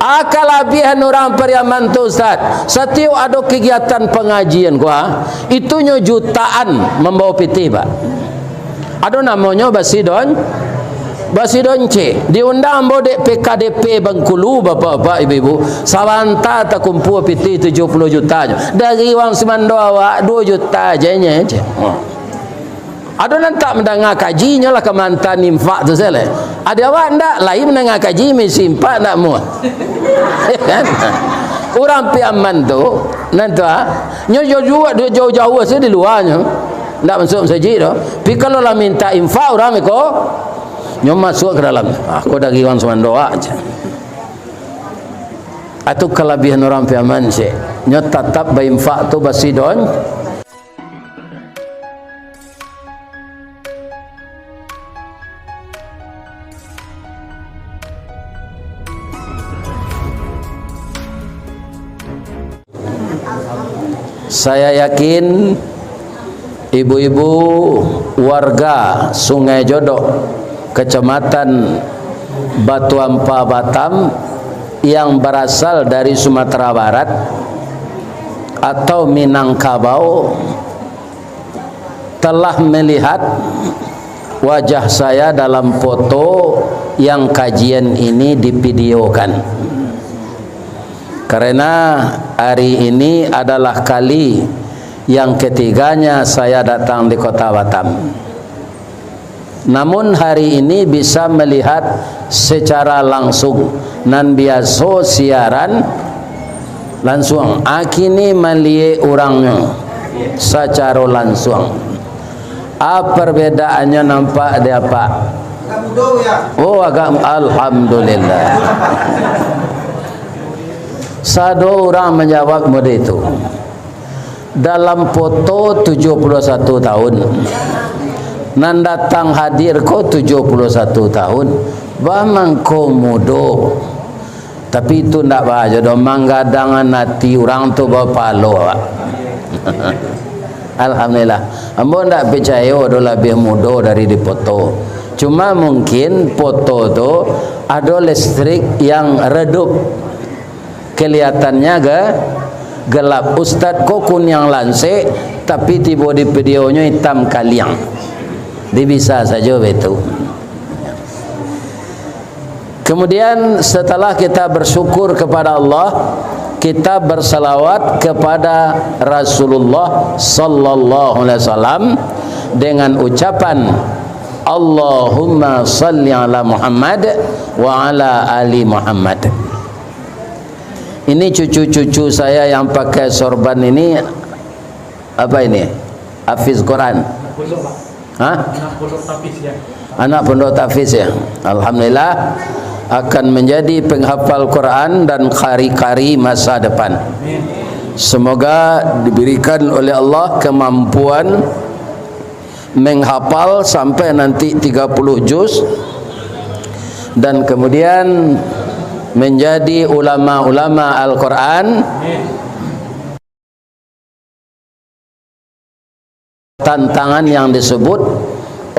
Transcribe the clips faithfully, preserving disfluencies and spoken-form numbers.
Ah, kalabiahan urang Pariaman tu, Ustaz, satiok ado kagiatan pangajian ko, ah, itunyo jutaan mambawa pitih, Pak. Ado namonyo basidon, basidonceh. Diundang ambo dek P K D P Bangkulu, bapak-bapak, ibu-ibu. Sabanta takumpua pitih tujuah puluah jutanyo. Dari uang sumando awak, duo juta je nyo, ceh. Ado nan tak mandanga kaji, nyo lah ka maanta infak tu sajo lai. Ado awak ndak, lai mandanga kaji, maisi infak ndak muah. Kan? Urang Piaman tu, nan tu, ah, nyo jauah-jauah, jauah-jauah sajo di lua nyo. Ndak masuak masajik doh. Tapi kalau lah minta infak urang iko, nyo masuak ka dalam. Ah, ko dari uang sumando awak, ceh. Atu kalabiahan urang Piaman, ceh. Nyo tatap bainfak tu basidon. Saya yakin ibu-ibu warga Sungai Jodoh, Kecamatan Batu Ampa, Batam, yang berasal dari Sumatera Barat atau Minangkabau, telah melihat wajah saya dalam foto yang kajian ini divideokan. Karena hari ini adalah kali yang ketiganya saya datang di Kota Batam. Namun hari ini bisa melihat secara langsung, nan biaso siaran lansuang. Akini maliek urangnyo sacaro lansuang. Ah, perbedaannyo nampak di apak? Oh, agak, alhamdulillah. Sado urang manjawab mode itu. Dalam foto tujuah puluah satu tahun. Nan datang hadir ko tujuah puluah satu tahun. Bah mangko mudo. Tapi itu ndak baa juo doh, manggadangan ati urang tu bapalo, Pak. Alhamdulillah. Ambo ndak picayo ado labiah mudo dari di foto. Cuma mungkin foto tu ado listrik yang redup. Keliatannya ge-, gelap. Ustaz ko kuniang lansek, tapi tibo di videonyo itam kaliang. Di bisa sajo betu. Kemudian, setelah kita bersyukur kepada Allah, kita bersalawat kepada Rasulullah sallallahu alaihi wasallam dengan ucapan, "Allahumma salli ala Muhammad wa ala ali Muhammad." Ini cucu-cucu saya yang pakai sorban ini, apa ini? Hafiz Quran. Hah? Anak pondok tahfiz, ya. Alhamdulillah, akan menjadi penghafal Quran dan qari-qari masa depan. Semoga diberikan oleh Allah kemampuan menghafal sampai nanti tiga puluh juz, dan kemudian menjadi ulama-ulama Al-Quran. Tantangan yang disebut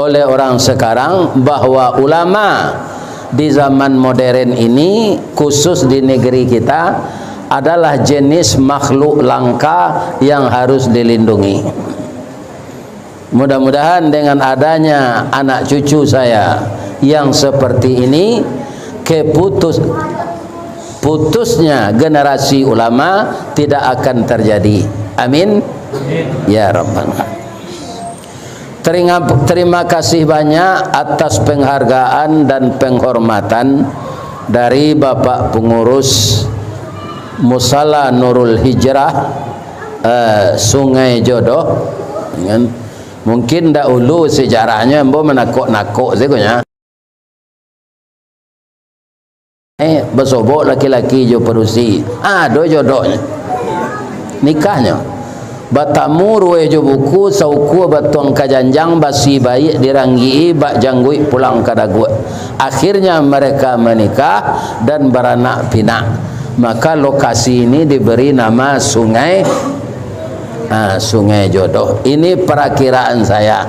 oleh orang sekarang bahwa ulama di zaman modern ini, khusus di negeri kita, adalah jenis makhluk langka yang harus dilindungi. Mudah-mudahan dengan adanya anak cucu saya yang seperti ini, keputus-, putusnya generasi ulama tidak akan terjadi. Amin. Ya Rabbal Alamin. Teringa-, terima kasih banyak atas penghargaan dan penghormatan dari Bapak Pengurus Musala Nurul Hijrah, eh, Sungai Jodoh, kan? Mungkin dahulu sejarahnyo ambo manakok-nakok sajo nyo. Eh, basobok laki-laki jo padusi. Ado jodohnyo. Nikahnyo. Batamu ruweh jo buku, saukua batuang ka janjang, basi baiak diranggi'i, bak jangguik pulang ka daguak. Akhirnya mereka menikah dan baranak pinak. Maka lokasi ini diberi nama Sungai, ah, Sungai Jodoh. Ini perakiraan saya.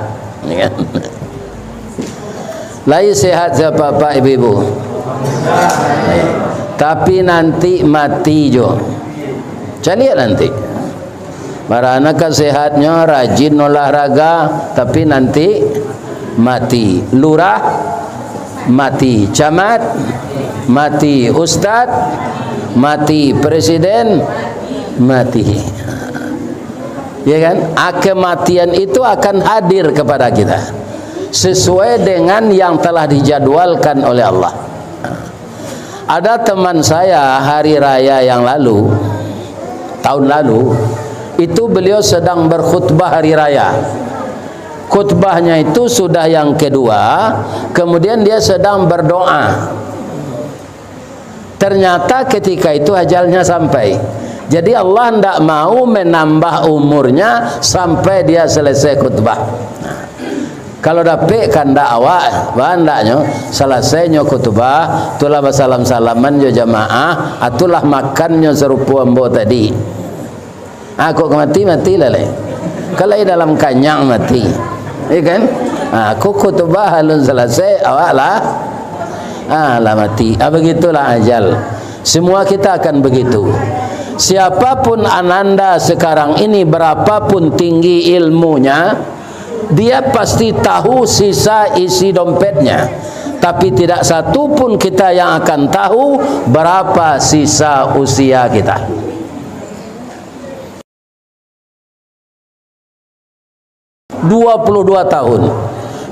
Lai sehat sia, Bapak, Ibu-ibu? Tapi nanti mati jo. Caliak nanti. Marana ka sehatnyo, rajin olahraga, tapi nanti mati. Lurah mati, camat mati, ustad mati, presiden mati. Ya kan? Ah, kematian itu akan hadir kepada kita sesuai dengan yang telah dijadwalkan oleh Allah. Ada teman saya hari raya yang lalu, tahun lalu, itu beliau sedang berkhutbah hari raya. Khutbahnya itu sudah yang kedua, kemudian dia sedang berdoa. Ternyata ketika itu ajalnya sampai. Jadi Allah ndak mau menambah umurnya sampai dia selesai khutbah. Nah, kalau dapek kandak awak, ba andaknyo, salasainyo khutbah, tulah basalam-salaman jo jamaah, atulah makannyo sarupo ambo tadi. Ah, kok ka mati, mati lah lai. Kalau dalam kanyang mati. Ya kan? Ah, kok khutbah alun salasai, awak lah, ah, lah mati. Ah, begitulah ajal. Semua kita akan begitu. Siapapun ananda sekarang ini, berapapun tinggi ilmunya, dia pasti tahu sisa isi dompetnya. Tapi tidak satu pun kita yang akan tahu berapa sisa usia kita. Dua puluh dua tahun.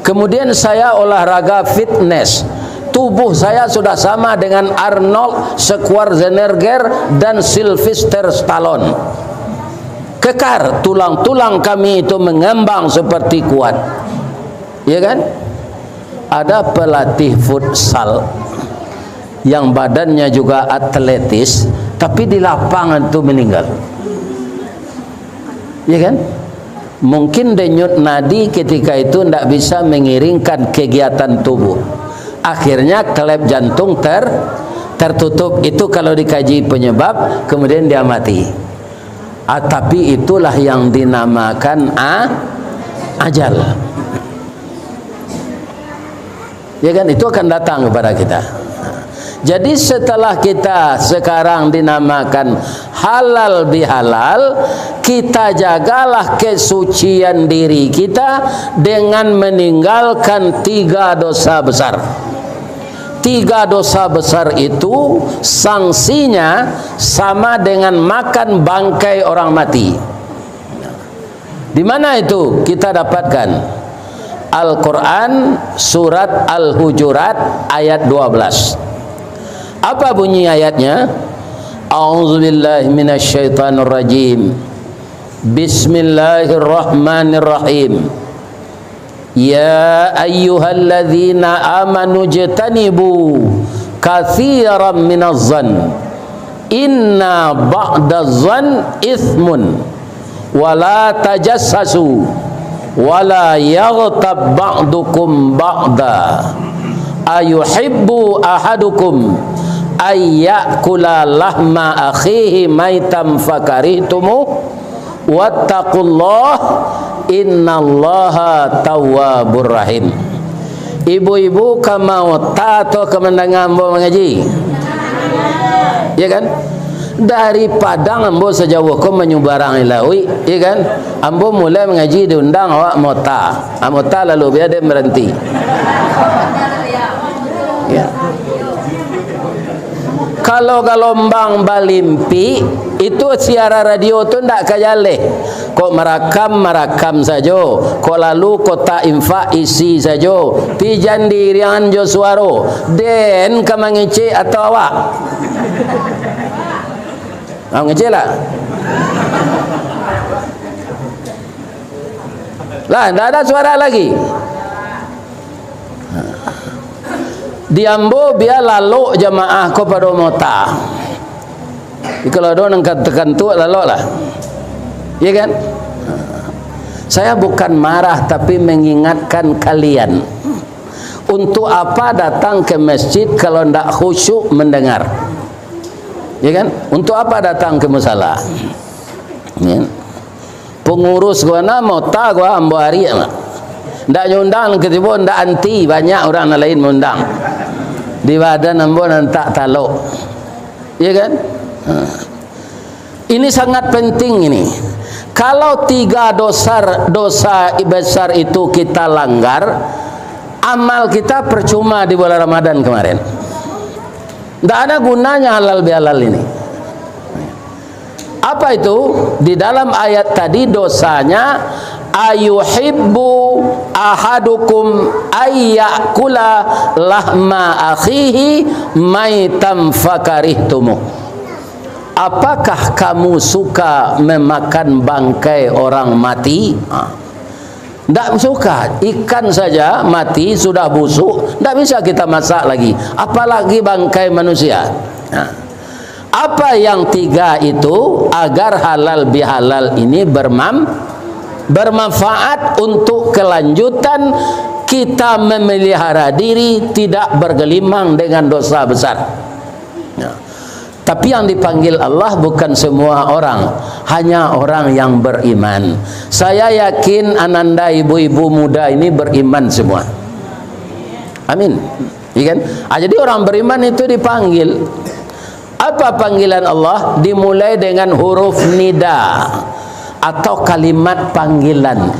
Kemudian saya olahraga fitness. Tubuh saya sudah sama dengan Arnold Schwarzenegger dan Sylvester Stallone. Kekar, tulang-tulang kami itu mengembang seperti kuat. Ya kan? Ada pelatih futsal yang badannya juga atletis, tapi di lapangan tu meninggal. Ya kan? Mungkin denyut nadi ketika itu ndak bisa mengiringkan kegiatan tubuh. Akhirnya klep jantung ter-, tertutup. Itu kalau dikaji penyebab, kemudian dia mati. Ah, tapi itulah yang dinamakan a-, ajal. Ya kan, itu akan datang kepada kita. Jadi setelah kita sekarang dinamakan halal bihalal, kita jagalah kesucian diri kita dengan meninggalkan tiga dosa besar. Tiga dosa besar itu sanksinya sama dengan makan bangkai orang mati. Di mana itu kita dapatkan? Al-Quran, surat Al-Hujurat, ayat dua belas. Apa bunyi ayatnya? A'udzubillahi minasyaitonirrajim. Bismillahirrahmanirrahim. Ya ayyuhalladzina amanu jtanibu katsiran minaz zan. Inna ba'daz zan itsmun. Wala tajassasu. Wala yaghtab ba'dukum ba'da. Ayuhibbu ahadukum ayyakula lahma akhihi maitan fakarihtumuh. Wattaqullah, innallaha tawwabur rahim. Ibu-ibu ka maota atau ka mandanga ambo mangaji? Ya kan? Dari Padang ambo sajauah ko manyubarang lauik, ya kan? Ambo mulai mangaji diundang awak maota. Ah, maota lalu bia den baranti. Ya. Kalau galombang balimpik, itu siaran radio tu ndak ka jaleh. Kok marakam, marakam sajo. Kok lalu kotak infak isi sajo. Ti jan diiriangan jo suaro. Den ka mangecek atau awak? Ah, mangecek lah. Lah, ndak ada suara lagi. Di ambo bia lalok jamaah ko pado maota. Jadi kalau ado nan kantuak-kantuak, lalok lah. Ya kan? Saya bukan marah, tapi mengingatkan kalian. Untuk apa datang ke masjid kalau ndak khusyuk mendengar? Ya kan? Untuk apa datang ke musala? Ya. Pangurus ko na maota ko ambo ari mah. Ndak nyundang katibo ndak anti, banyak urang nan lain maundang. Di badan ambo nan tak talok. Iya kan? Nah. Ini sangat penting ini. Kalau tiga dosa, dosa besar itu kita langgar, amal kita percuma di bulan Ramadan kemarin. Ndak ada gunanya halal bihalal ini. Apa itu? Di dalam ayat tadi dosanya, "Ayuhibbu ahadukum ayyakula lahma akhihi maitam fakarihtumuh." Apakah kamu suka memakan bangkai orang mati? Ha. Ndak suka. Ikan saja mati, sudah busuk, ndak bisa kita masak lagi. Apalagi bangkai manusia. Ha. Apa yang tiga itu, agar halal bihalal ini bermam-, bermanfaat untuk kelanjutan kita memelihara diri tidak bergelimang dengan dosa besar. Ya. Tapi yang dipanggil Allah bukan semua orang, hanya orang yang beriman. Saya yakin ananda ibu-ibu muda ini beriman semua. Amin. Iya kan? Ah, jadi orang beriman itu dipanggil. Apa panggilan Allah? Dimulai dengan huruf nida atau kalimat panggilan.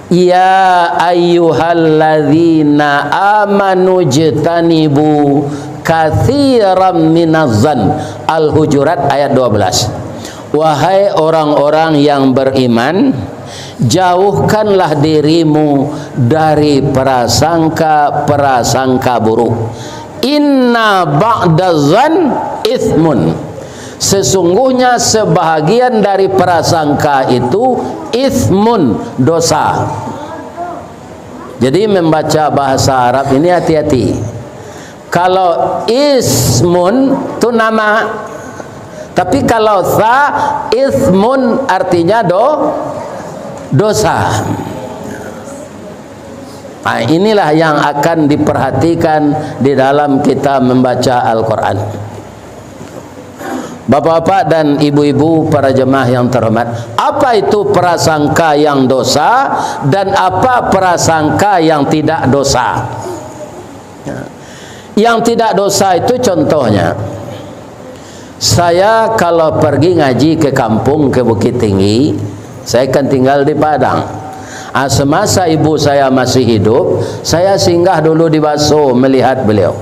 "Ya ayyuhalladzina amanu jtanibu katsiran minaz zan." Al-Hujurat ayat dua belas. Wahai orang-orang yang beriman, jauhkanlah dirimu dari prasangka-prasangka buruk. "Inna ba'daz zan itsmun." Sesungguhnya sebahagian dari prasangka itu itsmun, dosa. Jadi membaca bahasa Arab ini hati-hati. Kalau ismun tu nama. Tapi kalau sa, ismun artinya do-, dosa. Nah, inilah yang akan diperhatikan di dalam kita membaca Al-Quran. Bapak-bapak dan ibu-ibu para jemaah yang terhormat, apa itu prasangka yang dosa dan apa prasangka yang tidak dosa? Ya. Yang tidak dosa itu contohnya, saya kalau pergi ngaji ke kampung, ke Bukittinggi, saya kan tinggal di Padang. Ah, semasa ibu saya masih hidup, saya singgah dulu di Baso melihat beliau.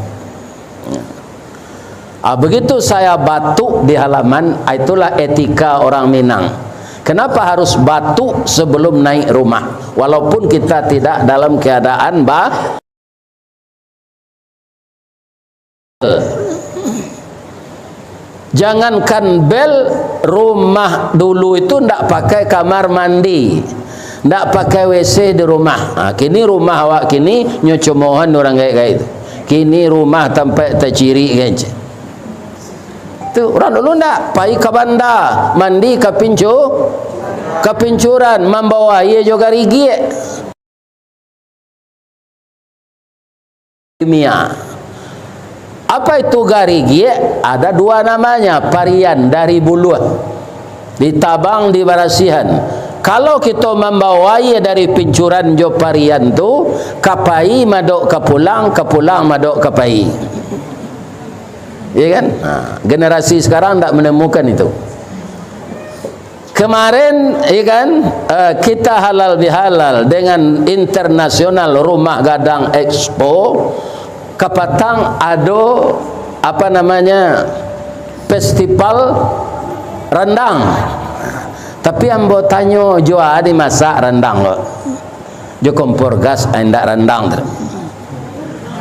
Ah, begitu saya batuk di halaman, ah, itulah etika orang Minang. Kenapa harus batuk sebelum naik rumah? Walaupun kita tidak dalam keadaan ba-, jangankan bel, rumah dulu itu ndak pakai kamar mandi, ndak pakai W C di rumah. Ha, kini rumah awak kini nyo cumohan urang gaek-gaek tu. Kini rumah tampek tacirik kan. Tu urang dulu ndak, pai ka banda, mandi ka pincu-, ka pincuran, mambawa aia jo garigiak. Kimia. Apa itu garigiak? Ada dua namanya, parian dari buluah. Ditabang, dibarasihan. Kalau kito mambawa aia dari pincuran jo parian tu, ka pai madok ka pulang, ka pulang madok ka pai. Iya kan? Ha, generasi sekarang ndak menemukan itu. Kemarin, ya kan, eh, kita halal bihalal dengan Internasional Rumah Gadang Expo, kapatang ado, apa namanya, festival rendang. Tapi ambo tanyo, jua dimasak rendang ko? Jo kompor gas, indak randang tu.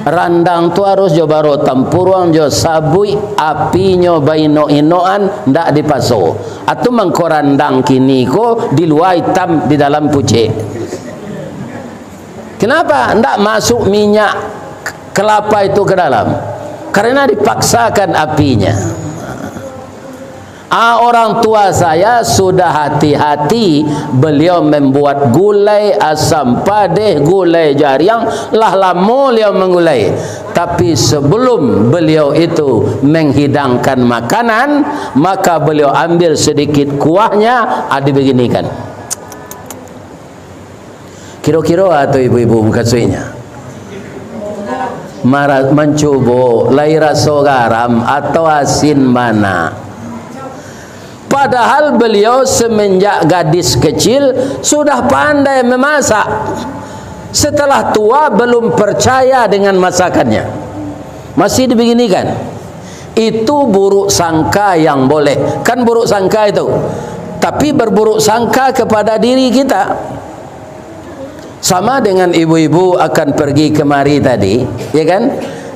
Randang tu harus jo baro tampuruang, jo sabuik, apinyo bainok-inokan, ndak dipaso. Atu mangko randang kini ko di lua itam, di dalam pucek. Kenapa ndak masuk minyak kelapa itu ke dalam? Karena dipaksakan apinya. Ah, orang tua saya sudah hati-hati, beliau membuat gulai asam padeh, gulai jariang, lah lamo beliau menggulai. Tapi sebelum beliau itu menghidangkan makanan, maka beliau ambil sedikit kuahnya, ah, dibeginikan. Kiro-kiro atau ibu-ibu mukasuiknya? mara-, mancubo, lai raso garam atau asin bana. Padahal beliau semenjak gadis kecil sudah pandai memasak. Setelah tua, belum percaya dengan masakannya. Masih dibeginikan. Itu buruk sangka yang boleh. Kan buruk sangka itu. Tapi berburuk sangka kepada diri kita. Sama dengan ibu-ibu akan pergi kemari tadi, ya kan?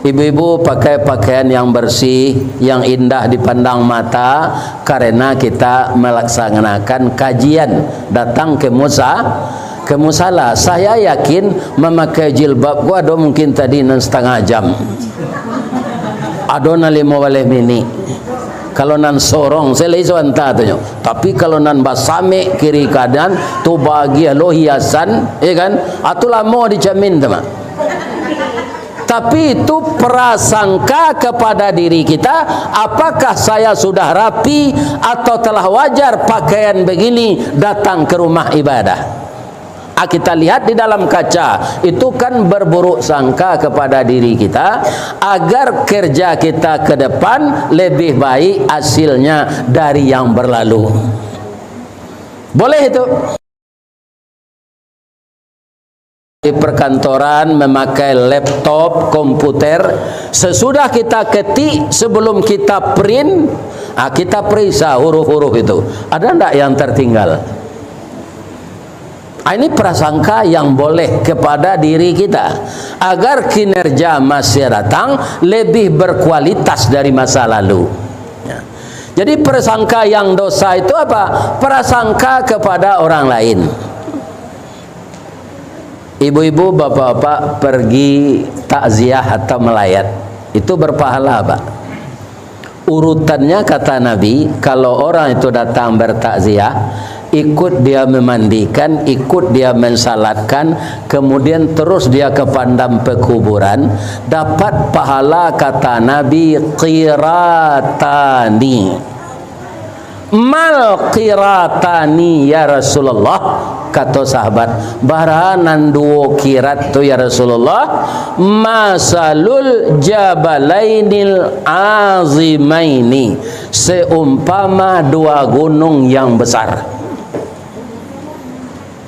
Ibu-ibu pakai pakaian yang bersih, yang indah dipandang mata, karena kita melaksanakan kajian, datang ke musa-, ke musala. Saya yakin mamakai jilbab ko ado mungkin tadi nan satangah jam. Ado nan limo baleh minik. Kalau nan sorong, se lai sabanta tu nyo. Tapi kalau nan basamek kiri kanan, tu bagian lo hiasan, ya kan? Ah, tu lamo dicamin tu mah. Tapi itu prasangka kepada diri kita, apakah saya sudah rapi atau telah wajar pakaian begini datang ke rumah ibadah? Ah, kita lihat di dalam kaca, itu kan berburuk sangka kepada diri kita, agar kerja kita ke depan lebih baik hasilnya dari yang berlalu. Boleh itu. Di perkantoran memakai laptop, komputer, sesudah kita ketik, sebelum kita print, ah, kita periksa huruf-huruf itu. Ada ndak yang tertinggal? Ah, ini prasangka yang boleh kepada diri kita, agar kinerja masa datang lebih berkualitas dari masa lalu. Ya. Jadi, prasangka yang dosa itu apa? Prasangka kepada orang lain. Ibu-ibu, bapak-bapak pergi takziah atau melayat, itu berpahala, Pak. Urutannya, kata Nabi, kalau orang itu datang bertakziah, ikut dia memandikan, ikut dia mensalatkan, kemudian terus dia ke padang pekuburan, dapat pahala, kata Nabi, qiratani. "Mal qiratani, ya Rasulullah?" Kato sahabat, "Bara nan duo qirat tu, ya Rasulullah?" "Masalul jabalainil azimaini, seumpama dua gunung yang besar."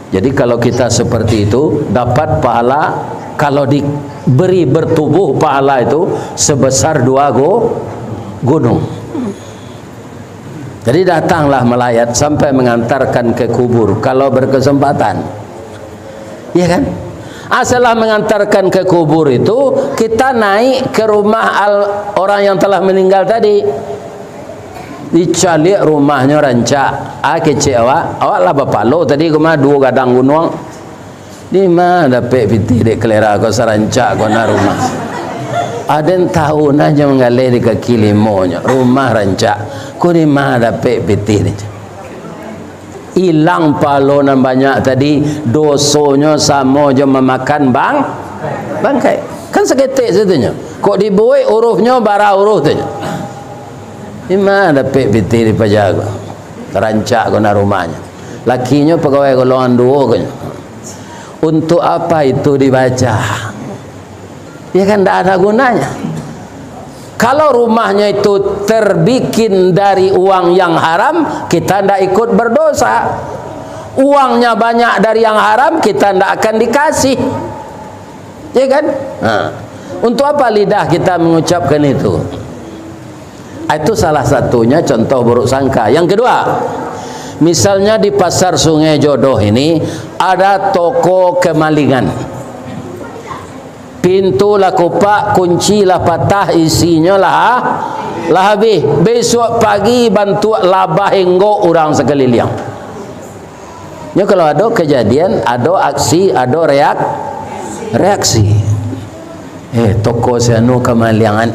Jadi, kalau kita seperti itu, dapat pahala, kalau diberi bertubuh pahala itu sebesar dua gu-, gunung. Jadi, datanglah melayat sampai mengantarkan ke kubur, kalau berkesempatan. Iya kan? Ah, setelah mengantarkan ke kubur itu, kita naik ke rumah al-, orang yang telah meninggal tadi. Dicaliak rumahnyo rancak. Ah, kecek awak. Awak lah bapalo tadi, kama duo gadang gunuang. Di ma dapek pitih dek kalera ko sarancak ko na rumah? Aden tahu nah nyo manggaleh di kaki limonyo. Rumah rancak. Ko di ma dapek pitih ni? Ilang palo nan banyak tadi, dosonyo samo jo mamakan bang-, bangkai. Kan saketek satunyo. Kok dibuek hurufnyo bara huruf tu nyo. Di ma dapek pitih di paja ko? Rancak ko na rumahnyo. Lakinyo pagawai golongan duo ko nyo. Untuk apa itu dibaca? Ya kan, ndak ada gunanya. Kalau rumahnya itu terbikin dari uang yang haram, kita ndak ikut berdosa. Uangnya banyak dari yang haram, kita ndak akan dikasih. Ya kan? Nah, untuk apa lidah kita mengucapkan itu? Itu salah satunya contoh buruk sangka. Yang kedua, misalnya di Pasar Sungai Jodoh ini ada toko kemalingan. Pintu lah kupak, kunci lah patah, isinyo lah, lah habih. Besok pagi bantuak labah enggok urang sakaliliang. Nyo kalau ado kajadian, ado aksi, ado reak-, reaksi. Eh, toko si anu kamaliangan.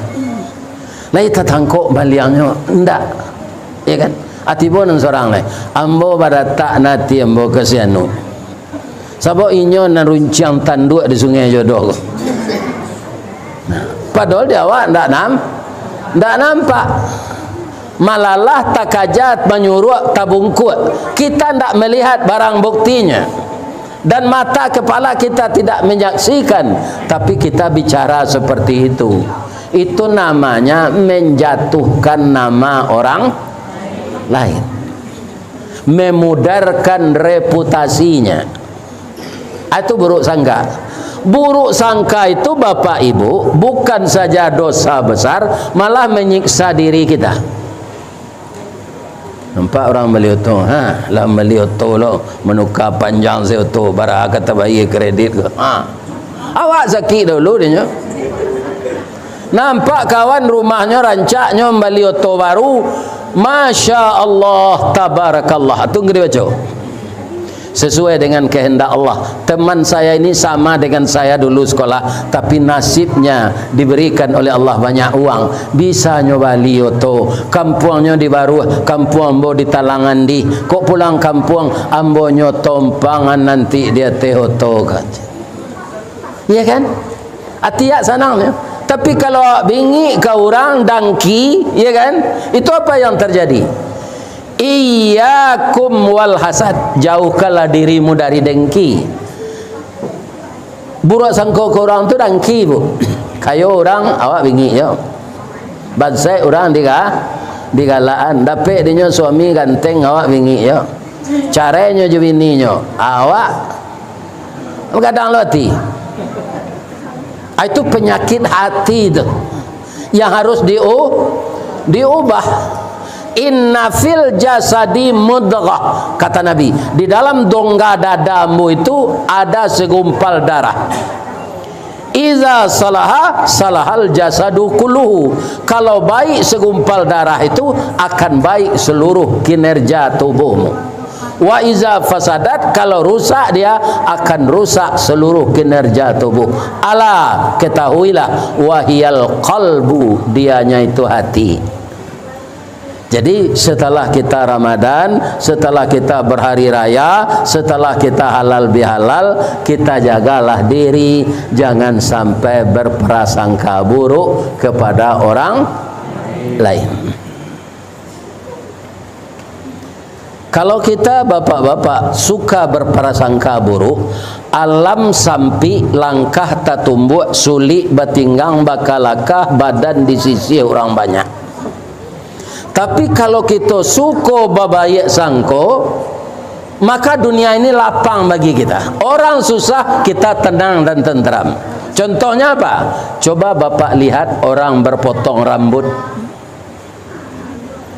Lai tatangkok maliangnyo? Ndak. Ya kan? Ati bo nan sorang lai. Ambo badatak nati ambo ka si anu. Sabab inyo nan runciang tanduak di Sungai Jodoh ko. Nah, padahal di awak ndak nam-, ndak nampak. Malalah takajat manyuruak tabungkuak. Kita ndak melihat barang buktinya. Dan mata kepala kita tidak menyaksikan, tapi kita bicara seperti itu. Itu namanya menjatuhkan nama orang lain. Memudarkan reputasinya. Ah, itu buruk sangka. Buruk sangka itu, Bapak Ibu, bukan saja dosa besar, malah menyiksa diri kita. Nampak urang bali oto, ha, lah bali oto lo, manuka panjang se oto, bara ka tabayia kredit ko. Ha. Awak sakik dulu dinyo. Nampak kawan rumahnyo rancaknyo bali oto baru, Masya Allah, Tabarakallah. Tu nggak dibaco. Sesuai dengan kehendak Allah. Teman saya ini sama dengan saya dulu sekolah, tapi nasibnya diberikan oleh Allah banyak uang. Bisanyo bali oto, kampuangnyo di Baruah, kampuang ambo di Talang Andih. Kok pulang kampuang, ambonyo tompangan nanti di ateh oto, kato. Iya kan? Ati awak sanang tu. Tapi kalau awak bingik ka urang, dangki, iya kan? Itu apa yang terjadi? Iyyakum wal hasad, jauhkanlah dirimu dari dengki. Buruak sangko ka urang tu dangki, Bu. Kayo urang, awak bingik yo. Bansaik urang diga-, digalakan. Dapek dinyo suami ganteng, awak bingik yo. Carainyo jo bininyo, awak Gadang lo ati. Ah, itu penyakit hati tu yang harus diu-, diubah. "Inna fil jasadi mudghah," kata Nabi, "di dalam dongga dada ambo itu ada segumpal darah. Iza salaha, salahal jasadu kulluhu." Kalau baik segumpal darah itu, akan baik seluruh kinerja tubuhmu. "Wa iza fasadat," kalau rusak dia, akan rusak seluruh kinerja tubuh. "Ala," ketahuilah, "wahiyal qalbu," dianya itu hati. Jadi, setelah kita Ramadan, setelah kita berhari raya, setelah kita halal bihalal, kita jagalah diri, jangan sampai berprasangka buruk kepada orang lain. Kalau kita, bapak-bapak, suka berprasangka buruk, alam sampik, langkah tatumbuak, sulik batinggang, bakalakah, badan disisih urang banyak. Tapi, kalau kito suko babaiak sangko, maka dunia ini lapang bagi kita. Orang susah, kita tenang dan tenteram. Contohnya apa? Coba bapak lihat orang berpotong rambut.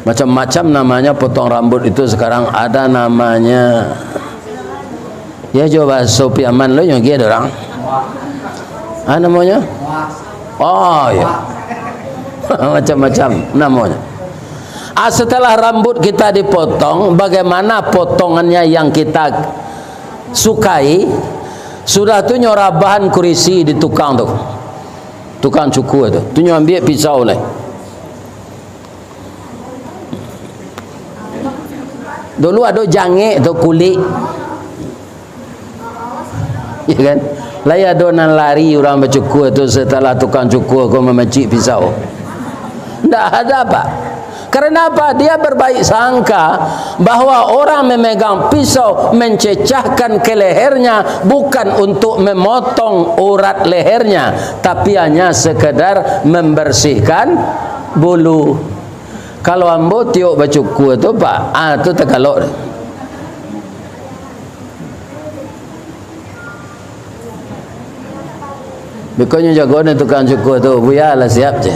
Macam-macam namanya potong rambut itu sekarang. Ada namanya, ya, coba bahaso Piaman lo, nyo gi ado urang. Ah, namanya? Oh, ya. Macam-macam namanya. Ah, setelah rambut kita dipotong, bagaimana potongannya yang kita sukai? Sudah tu nyo rabahan kurisi di tukang tu. Tukang cukur tu. Tu nyo ambiak pisau lai. Dulu ado jangek tu, kulik. Ya kan? Lai ado nan lari urang bacukur tu setelah tukang cukur ko mamacik pisau. Ndak ada, Pak. Karena apa? Dia berbaik sangka bahwa orang memegang pisau mencecahkan ke lehernya bukan untuk memotong urat lehernya, tapi hanya sekedar membersihkan bulu. Kalau ambo tiok bacukur tu, Pak, ah, tu takalok. Beko nyo jago ni tukang cukur tu, "Buya lah siap," je.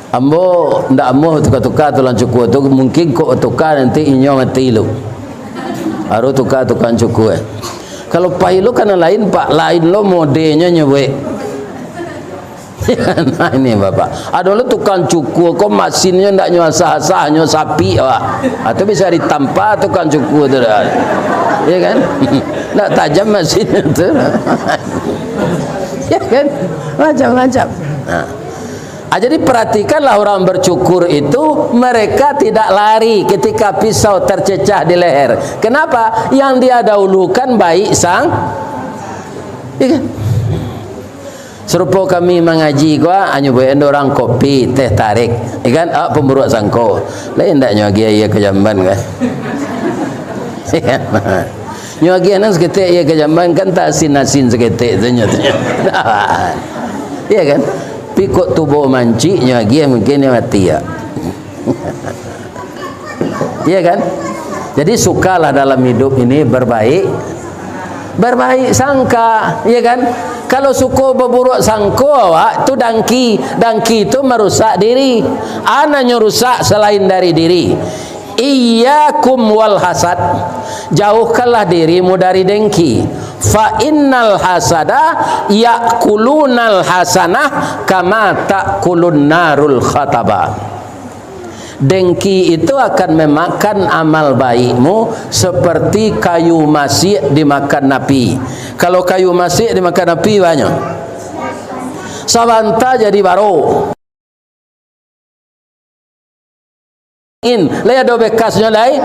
Ambo ndak amuah tuka-tuka tukang cukur tu, mungkin kok tuka nanti inyo mati lu. Baru tuka tukang cukur. Kalau pai lo kan lain, Pak, lain lo modenyo nyo buek. Nah, ini, Bapak. Ado lo tukang cukur ko masinnyo ndak nyo asah-asah, nyo sapi, wah. Ah, tu bisa ditampa tukang cukur tu dah. Ya kan? Ndak tajam masinnyo tu. Ya kan? Macam-macam. Nah. Ah, jadi perhatikanlah orang bercukur itu, mereka tidak lari ketika pisau tercecah di leher. Kenapa? Yang dia dahulukan baik sang-, ya kan? Sarupo kami mangaji ko, hanyo buek ando urang kopi, teh tarik. Ya kan? Awak pamburuak sangko. Lai ndak nyo agiah aia ka jamban kan? Ya kan? Nyo agiah nan saketek, iyo ka jamban kan, tak asin-asin saketek tu nyo, tu nyo. Iyo kan? Pikok tubo mancik, nyo agiah mungkin nyo mati, yo. Iyo kan? Jadi, sukalah dalam hidup ini berbaik, berbaik sangka, iyo kan? Kalau suko berburuk sangko awak, tu dangki. Dangki tu merusak diri. A nan nyo rusak selain dari diri. Iyyakum wal hasad. Jauhkanlah dirimu dari dengki. Fa innal hasada ya'kulunal hasanah kama ta'kulun narul khataba. Dengki itu akan memakan amal baikmu seperti kayu masiak dimakan api. Kalau kayu masiak dimakan api, banyak. Sabanta jadi baro. In, lai ado bekasnyo lai?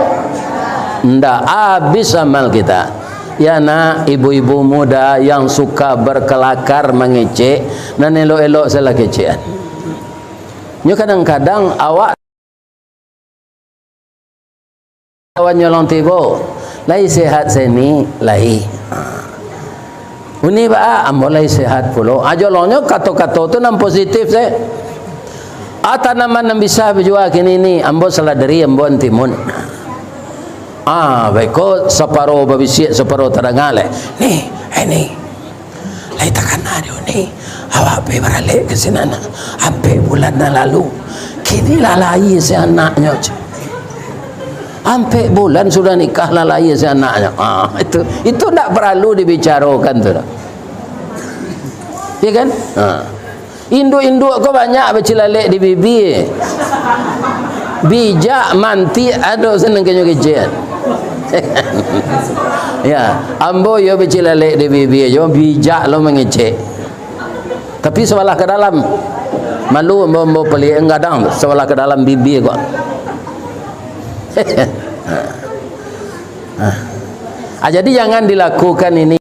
Ndak, abih amal kita. Ya nak, ibu-ibu muda yang suka berkelakar mangecek, nan elok-elok salah kecekan. Nyo kadang-kadang awak kawan nyolong tibo, "Lai sehat se ni?" "Lai." Ha. "Uni baa?" "Ambo lai sehat pulo." Ah, jolongnyo kato-kato tu nan positif se. "Ah, tanaman nan bisa bajua kini ni?" "Ambo saladeri, ambo antimun." Ah, baiko saparo babisiak, saparo tadanga lai. "Ni, eh ni, lai takana di Uni, awak pai baralek ka sinan ampek bulan nan lalu. Kini lah lahia se anaknyo, ceh. Ampek bulan sudah nikah, lah lahia se anaknyo." Ah, itu, itu ndak paralu dibicarokan tu doh. Iya kan? Ah. Induak-induak ko banyak bacilalek di bibia. Bijak, mantik, ado se nan kanyo kecek. Ya, ambo yo bacilalek di bibia, yo bijak lo mangecek. Tapi sabalah ka dalam. Malu ambo, ambo paliak gadang tu, sabalah ka dalam bibia ko. Ah, jadi jangan dilakukan ini.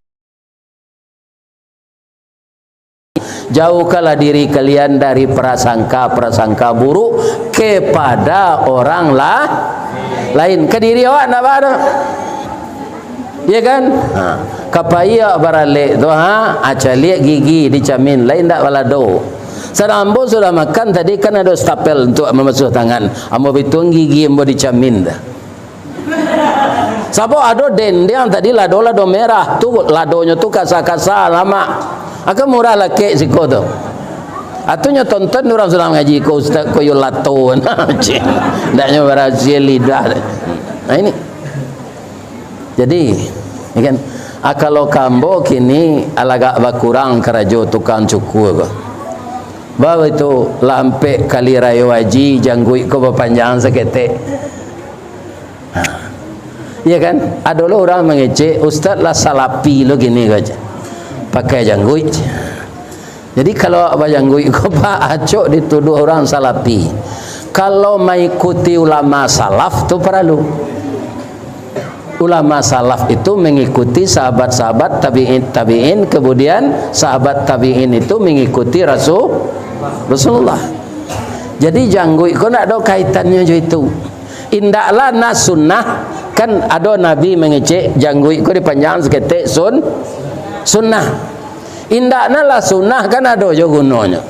Jauhkanlah diri kalian dari prasangka-prasangka buruk kepada orang la-, lain. Ka diri awak ndak baa doh. Iya kan? Ha. Ka pai awak baralek tu, ha, ah, caliak gigi dicamin, lain ndak balado. Sadang ambo sudah makan tadi, kan ado stapel untuak mambasuah tangan. Ambo bituang gigi, ambo dicamin dah. Sabab ado dendeng tadi lado-lado merah, tu ladonyo tu kasa-kasa, lamak. Akan murah lakek siko tu. Atu nyo tonton urang sadang ngaji, ko ustaz ko yo lato. Cik, ndaknyo barasiah lidah. Nah, ini. Jadi, ya kan, ah, kalau ka ambo kini alagak bakurang karajo tukang cukur ko. Baitu lah ampek kali rayo haji, jangguik ko bapanjang saketek. Ha. Iya kan? Ado lo urang mangecek, "Ustaz lah salafi lo kini ko," ceh. "Pakai jangguik," ceh. Jadi, kalau awak bajangguik ko, Pak, acok dituduah urang salafi. Kalau maikuti ulama salaf tu paralu. Ulama salaf itu mengikuti sahabat-sahabat, tabi'in, tabi'in, kemudian sahabat tabi'in itu mengikuti Rasul-, Rasulullah. Jadi, jangguik ko ndak ado kaitannyo jo itu. Indaklah nah sunnah, kan ado Nabi mangecek jangguik ko dipanjang saketek sun-, sunnah. Indak nah lah sunnah, kan ado jo gunonyo.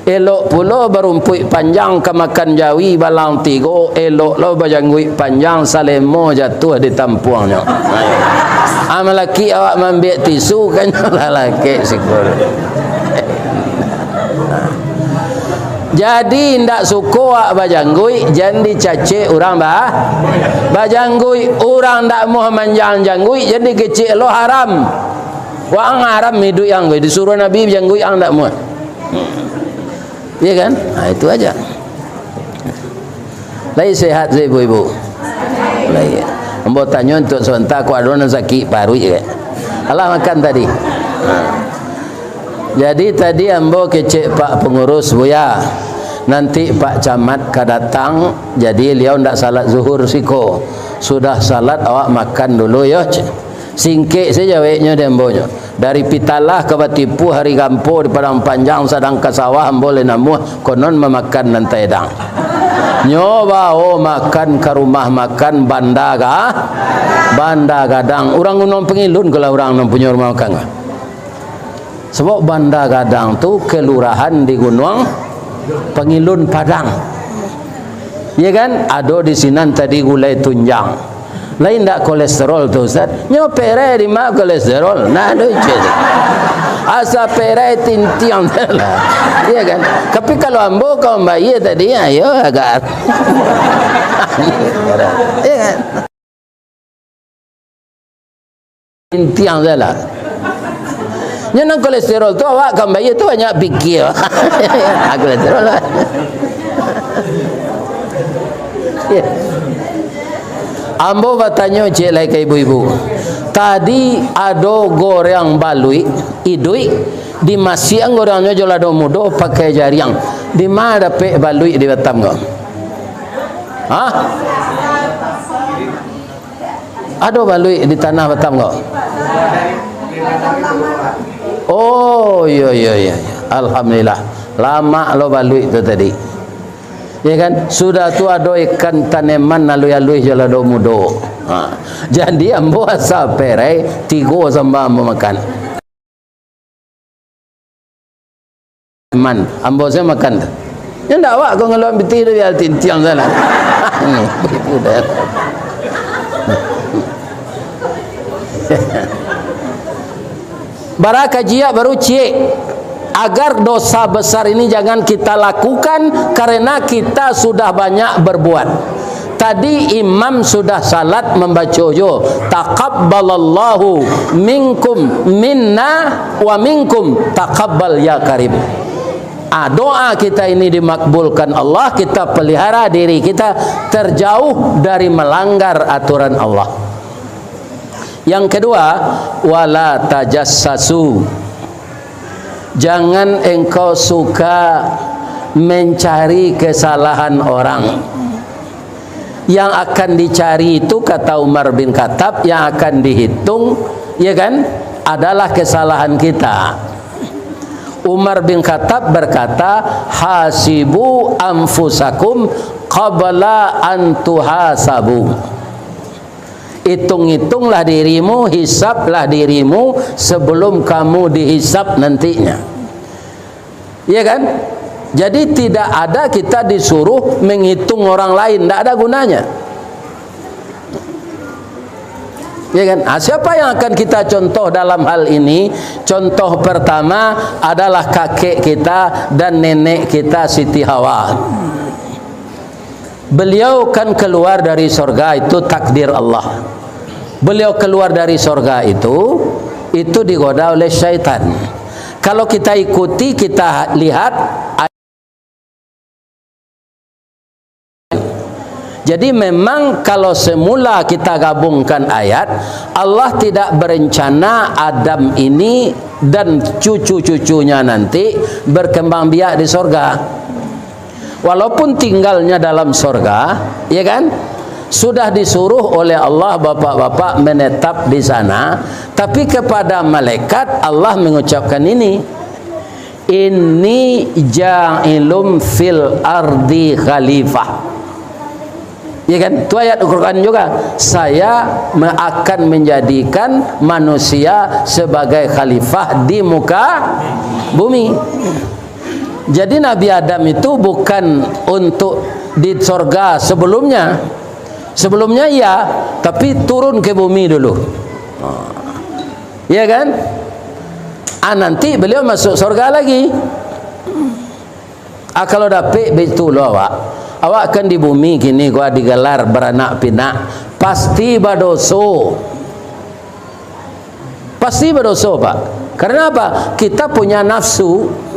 Elok pulo barumpuik panjang ka makan jawi balang tigo, elok lo bajangguik panjang salemo jatuah di tampuangnyo. Ah, malaki awak maambiak tisu, kan nyo lah lakek siko. Jadi, indak suko awak bajangguik, jan dicacek urang ba-, bajangguik. Urang ndak amuah manjang jangguik, jan dikecek lo haram. Waang haram iduik ang, disuruah Nabi bajangguik, ang ndak amuah. Iya kan? Nah, itu aja. Lai sehat se ibu-ibu? Lai. Ambo tanyo untuak sabanta, kok ado nan sakik paruik, kan? Alah makan tadi. Ha. Jadi, tadi ambo kecek Pak Pengurus, Buya, nanti Pak Camat ka datang, jadi liau ndak salat zuhur siko. Sudah salat, awak makan dulu yo, cek. Singkek sajo jaweknyo di ambo nyo. Dari Pitalah ka Batipuah, Ari Gampo, di Padang Panjang, Sadang ka Sawah, ambo lai namuah, konon mamakan nan taedang. Nyo bao makan ka rumah makan Banda Ga-, Banda Gadang. Urang Gunuang Pangilun ko lah urang nan punyo rumah makan ko. Sabab Banda Gadang tu kelurahan di Gunuang Pangilun, Padang. Ya kan? Ado di sinan tadi gulai tunjang. Lai ndak kolesterol tu, Ustaz? Nyo perai di ma kolesterol? Nah, ado je tu. Asa perai tintiang salah. Iya kan? Tapi kalau ambo kawan bayi tadi, ayo agak. Iya kan? Tintiang salah. Nyo nan kolesterol tu awak kawan bayi tu banyak pikir. Ah, kolesterol lah. Ambo batanyo ciek lai ka ibu-ibu. Tadi ado goreng baluik, iduik, dimasiang gorengnyo jo lado mudo pakai jariang. Di ma dapek baluik di Batam ko? Hah? Ado baluik di tanah Batam ko? Oh, iyo, iyo, iyo, iyo. Alhamdulillah. Lamak lo baluik tu tadi. Ya kan? Sudah tu ado ikan taneman aluih-aluih jo lado mudo. Ha. Jadi ambo asa perai, tigo samba ambo makan. Man, ambo se makan tu. Nyo ndak awak ko ngeluar pitih tu, biar tintiang salah. Bara kajiak baru ciek, agar dosa besar ini jangan kita lakukan karena kita sudah banyak berbuat. Tadi imam sudah salat mambaco jo, "Taqabbalallahu minkum minna wa minkum taqabbal ya karim." Ah, doa kita ini dimakbulkan Allah, kita pelihara diri kita terjauh dari melanggar aturan Allah. Yang kedua, wala tajassasu. Jangan engkau suka mencari kesalahan orang. Yang akan dicari itu, kata Umar bin Khattab, yang akan dihitung, ya kan, adalah kesalahan kita. Umar bin Khattab berkata, "Hasibu anfusakum qabla an tuhasabu." Hitung-hitunglah dirimu, hisablah dirimu sebelum kamu dihisab nantinya. Iya kan? Jadi, tidak ada kita disuruh menghitung orang lain, tidak ada gunanya. Ya kan? Ah, siapa yang akan kita contoh dalam hal ini? Contoh pertama adalah kakek kita dan nenek kita, Siti Hawa. Beliau kan keluar dari sorga, itu takdir Allah. Beliau keluar dari sorga itu, itu digoda oleh syaitan. Kalau kita ikuti, kita lihat, jadi memang kalau semula kita gabungkan ayat, Allah tidak berencana Adam ini dan cucu-cucunya nanti berkembang biak di sorga. Walaupun tinggalnya dalam sorga, ya kan? Sudah disuruh oleh Allah bapak-bapak menetap di sana, tapi kepada malaikat Allah mengucapkan ini, "Inni ja'ilum fil ardi khalifah." Ya kan? Itu ayat Al-Quran juga. "Saya me-, akan menjadikan manusia sebagai khalifah di muka bumi." Jadi Nabi Adam itu bukan untuk di sorga sebelumnya. Sebelumnya iya, tapi turun ke bumi dulu. Ya kan? Ah, nanti beliau masuk sorga lagi. Ah, kalau dapek baitulah awak. Awak kan di bumi kini ko digelar baranak pinak, pasti badoso. Pasti badoso, Pak. Karena apa? Kita punya nafsu.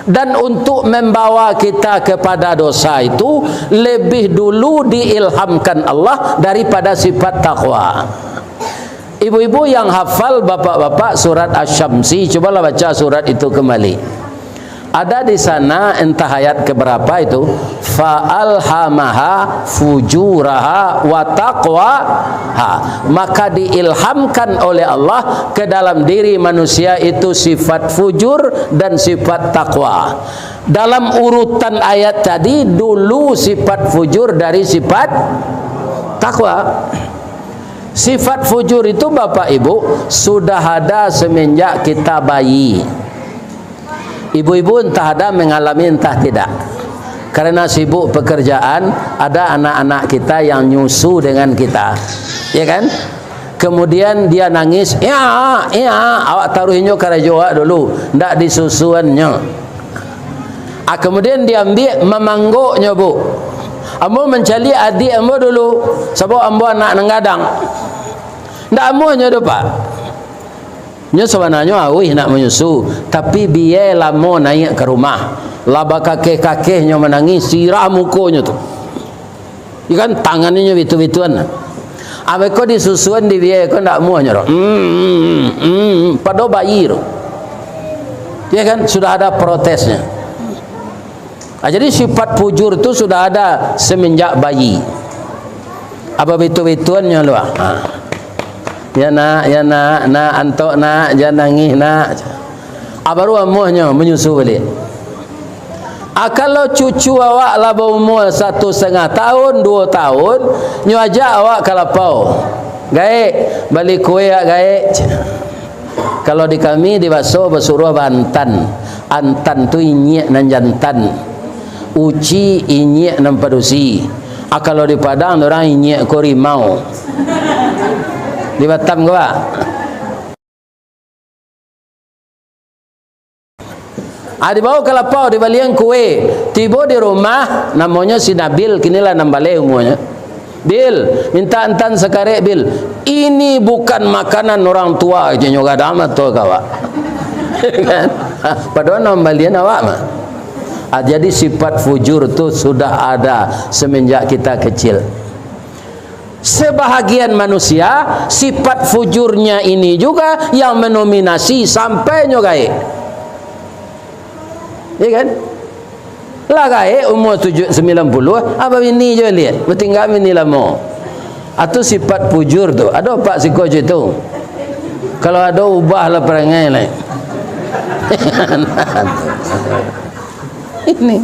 Dan untuk membawa kita kepada dosa itu, lebih dulu diilhamkan Allah daripada sifat takwa. Ibu-ibu yang hafal, bapak-bapak, surat Asy-Syamsi, cubalah baca surat itu kembali. Ada di sana, entah ayat keberapa itu, Fa alhamaha fujuraha wa taqwaha. Maka diilhamkan oleh Allah ke dalam diri manusia itu sifat fujur dan sifat takwa. Dalam urutan ayat tadi, dulu sifat fujur dari sifat takwa. Sifat fujur itu, Bapak Ibu, sudah ada semenjak kita bayi. Ibu-ibu entah ada mengalami, entah tidak. Karena sibuk pekerjaan, ada anak-anak kita yang nyusu dengan kita. Ya kan? Kemudian dia nangis, "Ya, ya," awak taruh inyo karajo awak dulu, ndak disusuannyo. Ah, kemudian diambiak mamanggoknyo, Bu. Ambo mancaliak adiak ambo dulu, sabab ambo anak nan gadang. Ndak amuahnyo doh, Pak. Nyo sabananyo auih nak manyusu, tapi biai lamo naiak ka rumah. Lah bakakeh-kakehnyo manangih, sirah mukonyo tu. Ikan tangannyo bitu-bituan. Abih ko disusuan di biai ko ndak amuahnyo doh. Hmm, hmm, hmm, hmm. Pado bayi tu. Ya kan? Sudah ada protesnya. Ah, jadi sifat fujur tu sudah ada semenjak bayi. Apa bitu-bituannyo lu, ah? Ha. "Ya nak, ya nak, nak, antok nak, jan nangih nak." Ah, baru amuahnyo manyusu baliak. Ah, kalau cucu awak lah baumua satu satangah tahun, duo tahun, nyo ajak awak ka lapau. "Gaek, bali kue awak, Gaek." Kalau di kami, di baso basuruah baantan. Antan tu inyiak nan jantan. Uci inyiak nan padusi. Ah, kalau di Padang, urang inyiak ko rimau. Di Batam ko, Pak? Ah, dibawa ka lapau, dibalian kue. Tibo di rumah, namonyo si Nabil, kini lah anam baleh umuanyo. "Bil, mintak antan sakarek, Bil." "Ini bukan makanan orang tua," ajanyo gadang mato ka awak. Kan? Padahal nan balian awak mah. Ah, jadi sifat fujur tu sudah ada semenjak kita kecil. Sebahagian manusia, sifat fujurnya ini juga yang mendominasi sampai nyo gaek. Ya kan? Lah gaek umua tujuh, sembilan puluh, ah, babini jo liak, batingga bini lamo. Atu sifat fujur tu. Ado apak siko jo itu? Kalau ado, ubahlah parangai lai. Ini.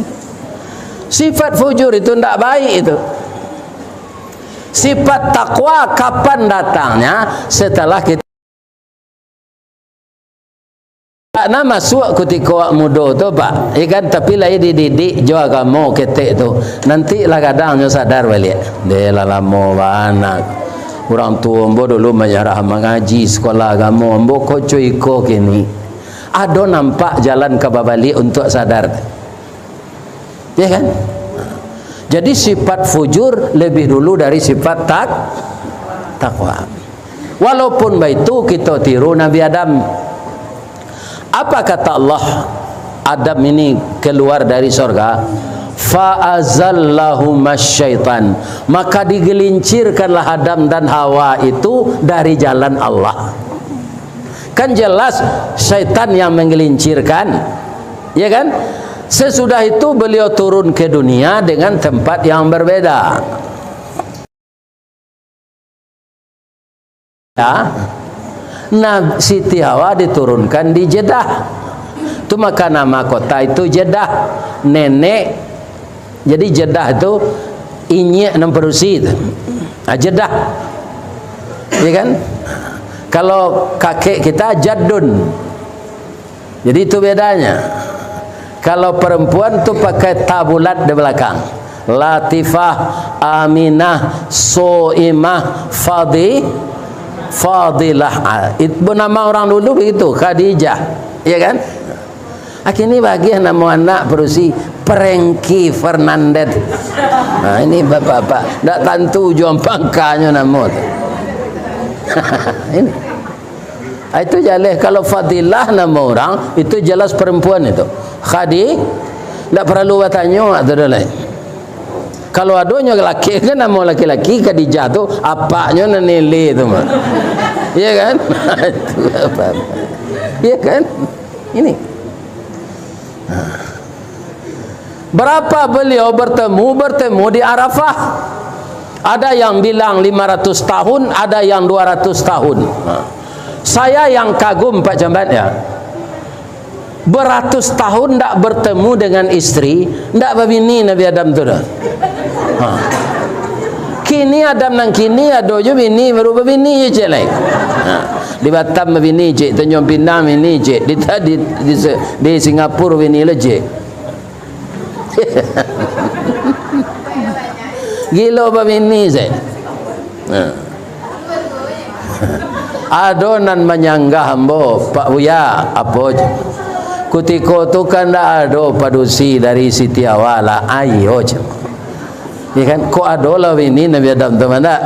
Sifat fujur itu ndak baik itu. Sifat takwa kapan datangnya? Setelah kita Nak masuak kutiko awak mudo tu, Pak, ya kan, tapi lai dididik jo agamo ketek tu, nanti lah gadang nyo sadar baliak. Deh, lah lamo bana. Urang tuo ambo dulu manyarak mangaji sikolah agamo, ambo ko co iko kini. Ado nampak jalan ka babaliak untuak sadar. Ya kan? Jadi sifat fujur lebih dulu dari sifat tak-, takwa. Walaupun baitu, kito tiru Nabi Adam. Apa kata Allah? Adam ini keluar dari sorga, "Fa azallahuma syaitan." Maka digelincirkanlah Adam dan Hawa itu dari jalan Allah. Kan jelas syaitan yang menggelincirkan. Ya kan? Sesudah itu beliau turun ke dunia dengan tempat yang berbeda. Ya. Nah, Siti Hawa diturunkan di Jeddah. Tu maka nama kota itu Jeddah. Nenek, jadi Jeddah itu inyiak nan padusi tu. Ah, Jeddah. Ya kan? Kalau kakek kita Jaddun. Jadi, itu bedanya. Kalau perempuan tu pakai ta bulat di belakang. Latifah, Aminah, Soimah, Fadi-, Fadilah. Ah, it-, nama orang dulu begitu, Khadijah. Ya kan? Akhirnya bagian nama anak padusi, Frankie Fernandez. Nah, ini bapak-bapak, ndak tantu ujuang pangkanyo namo tu. Ini. Ah, itu jaleh. Kalau Fadilah nama orang, itu jelas perempuan itu. Khadi-, ndak paralu batanyo tu dah lai. Kalau adonyo laki kan, nama laki-laki Khadijah tu, apaknyo nan nilai tu mah. Iya kan? Itu apa? Iya kan? Ini. Berapa beliau bertemu, bertemu di Arafah? Ada yang bilang lima ratus tahun, ada yang dua ratus tahun. Ha. Saya yang kagum, Pak Jambat, ya. Beratus tahun ndak bertemu dengan istri, ndak babini Nabi Adam tu dah. Ha. Kini Adam nan kini ado jo bini, baru babini je cek lai. Ha. Di Batam babini cek, Tanjung Pinang bini cek, di, di, di, di Singapura bini lah cek. Gilo babini se. Nah. Ado nan manyanggah ambo, "Pak Buya, apo je? Kutiko tu kan ndak ado padusi dari Siti Hawa lah, ayo je." Ya kan? Kok ado lah bini Nabi Adam tu, mana?